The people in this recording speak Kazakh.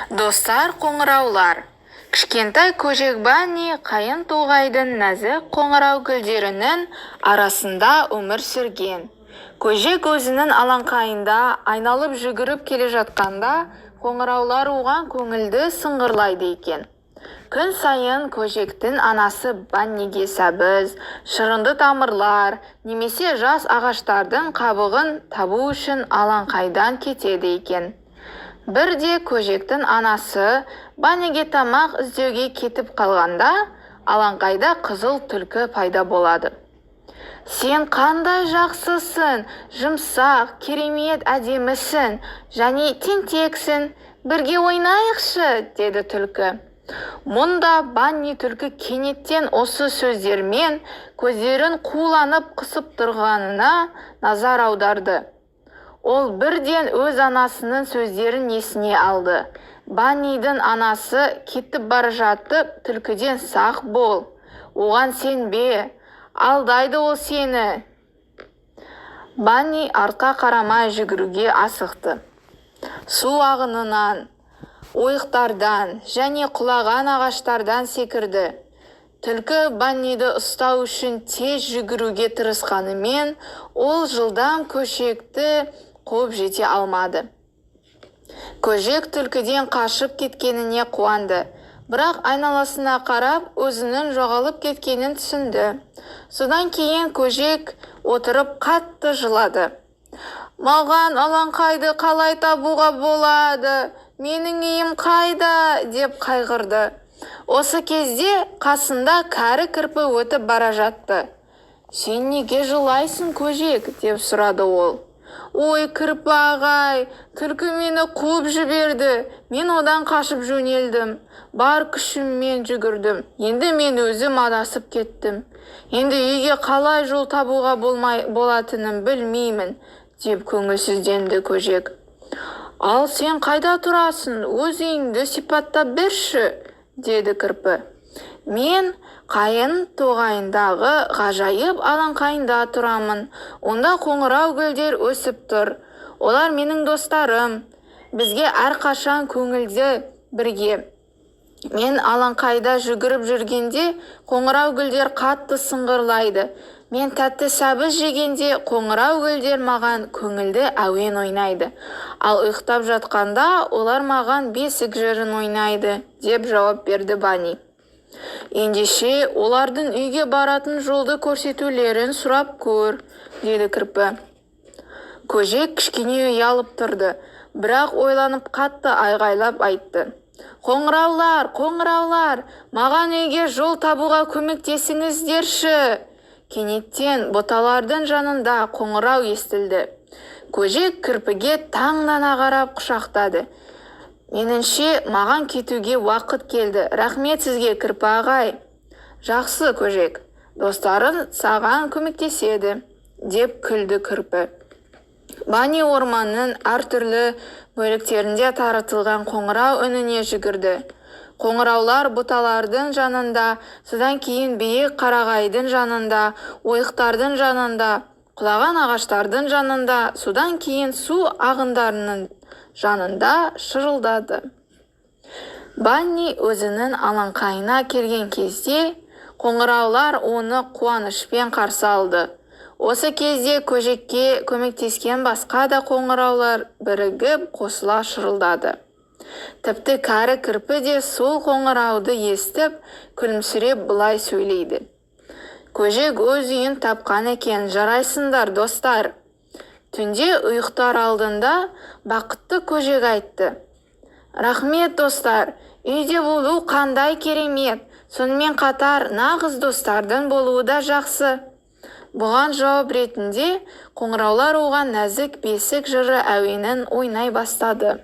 Достар қоңыраулар. Кішкентай көжек Банни қайың тоғайдың нәзік қоңырау гүлдерінің арасында өмір сүрген. Көжек өзінің алаңқайында айналып жүгіріп келе жатқанда, қоңыраулар оған көңілді сыңғырлайды екен. Күн сайын көжектің анасы Банниге сәбіз, шырынды тамырлар немесе жас ағаштардың қабығын табу үшін алаңқайдан кетеді екен. Бірде көжектің анасы Банниге тамақ іздеуге кетіп қалғанда, алаңқайда қызыл түлкі пайда болады. «Сен қандай жақсысың, жұмсақ, керемет әдемісің және тентексің. Бірге ойнайықшы», – деді түлкі. Мұнда Банни түлкі кенеттен осы сөздермен көздерін қуланып қысып тұрғанына назар аударды. Ол бірден өз анасының сөздерін есіне алды. Баннидің анасы кетіп бара жатып, түлкіден сақ бол, оған сенбе, алдайды ол сені. Банни артқа қарамай жүгіруге асықты. Су ағынынан, ойықтардан және құлаған ағаштардан секірді. Түлкі Банниді ұстау үшін тез жүгіруге тырысқанымен, ол жылдам көжекті қуып жете алмады. Көжек түлкіден қашып кеткеніне қуанды, бірақ айналасына қарап, өзінің жоғалып кеткенін түсінді. Содан кейін көжек отырып қатты жылады. «Маған алаңқайды қалай табуға болады? Менің үйім қайда?» – деп қайғырды. Осы кезде қасында кәрі кірпі өтіп бара жатты. «Сен неге жылайсың, көжек?» – деп сұрады ол. «Ой, кірпі ағай, түлкі мені қуып жіберді. Мен одан қашып жөнелдім. Бар күшіммен жүгірдім. Енді мен өзім адасып кеттім. Енді үйге қалай жол табуға болмай, болатынын білмеймін», – деп көңілсізденді көжек. «Ал сен қайда тұрасың? Өз үйіңді сипаттап берші», – деді кірпі. «Мен қайың тоғайындағы ғажайып алаңқайында тұрамын. Онда қоңырау гүлдер өсіп тұр. Олар менің достарым. Бізге әрқашан көңілді бірге. Мен алаңқайда жүгіріп жүргенде, қоңырау гүлдер қатты сыңғырлайды. Мен тәтті сәбіз жегенде, қоңырау гүлдер маған көңілді әуен ойнайды. Ал ұйықтап жатқанда олар маған бесік жырын ойнайды», – деп жауап берді Банни. «Ендеше, олардың үйге баратын жолды көрсетулерін сұрап көр», – деді кірпі. Көжек кішкене ұялып тұрды, бірақ ойланып, қатты айғайлап айтты: «Қоңыраулар, қоңыраулар, маған үйге жол табуға көмектесіңіздерші!» Кенеттен бұталардың жанында қоңырау естілді. Көжек кірпіге таңдана қарап құшақтады. «Меніңше, маған кетуге уақыт келді. Рахмет сізге, кірпі ағай». «Жақсы, көжек, достарың саған көмектеседі», – деп күлді кірпі. Банни орманның әртүрлі бөліктерінде таратылған қоңырау үніне жүгірді. Қоңыраулар бұталардың жанында, содан кейін биік қарағайдың жанында, ойықтардың жанында, құлаған ағаштардың жанында, содан кейін су ағындарының жанында шырылдады. Банни өзінің алаңқайына келген кезде, қоңыраулар оны қуанышпен қарсы алды. Осы кезде көжекке көмектескен басқа да қоңыраулар бірігіп қосыла шырылдады. Тіпті кәрі кірпі де сол қоңырауды естіп, күлімсіреп былай сөйлейді: «Көжек өз үйін тапқан екен. Жарайсыңдар, достар!» Түнде ұйықтар алдында бақытты көжек айтты: «Рахмет, достар! Үйде болу қандай керемет! Сонымен қатар нағыз достардың болуы да жақсы». Бұған жауап ретінде қоңыраулар оған нәзік бесік жыры әуенін ойнай бастады.